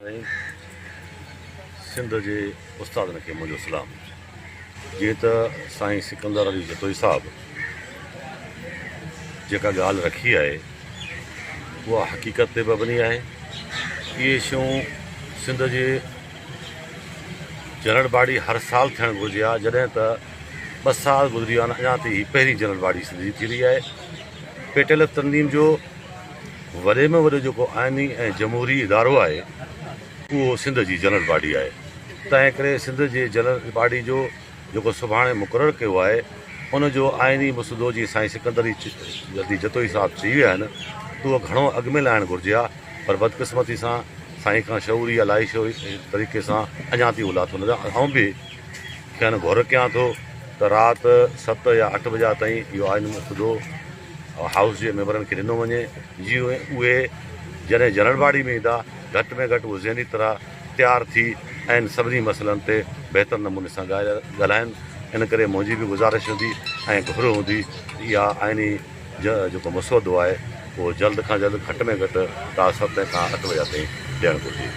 سائين سنڌ جي استادن کي منهنجو سلام. جيئن ته سائين سڪندر علي جتوئي صاحب جيڪا ڳالهه رکي آهي اها حقيقت تي مبني آهي. اهي شيون سنڌ جي جنرل باڊي هر سال ٿيڻ گهرجي ها جڏهن ته ٻه سال گذري ويا آهن اڃا تائين هي پهرين جنرل باڊي سنڌ جي ٿي رهي آهي. پيٽيل تنظيم جو وڏي ۾ وڏو جيڪو آئيني ۽ جمهوري ادارو آهي اهو سنڌ جي جنرل باڊي آهي تنهن ڪري سنڌ جي جنرل باڊي جو جيڪو سڀاڻي مقرر ڪيو آهي ان جو آئيني مسودو جيئن سائين سڪندر علي جتوئي صاحب چئي ويا آهن ته اهو گهڻو اڳ ۾ لاهڻ گهرجي ها پر بدقسمتي سان سائين کان شعوري يا لاشعوري طريقي سان اڃا تائين اهو لاٿو نه آئون به کين گهر ڪيان ٿو ته رات ست يا اٺ بجا تائين اهو آئيني مسودو هائوس جي ميمبرن کي ڏنو وڃي جيئن اهي جڏهن جنرل باڊي ۾ ايندا گهٽ ۾ گهٽ اهي ذهني طرح تيار ٿي ۽ سڀني مسئلن تي بهتر نموني سان ڳالهائن ان ڪري منهنجي به گذارش هوندي ۽ گهر هوندي ته اها آئيني جيڪو مسودو آهي اهو جلد کان جلد گهٽ ۾ گهٽ رات ستين کان اٺ بجا تائين ڏيڻ گهرجي.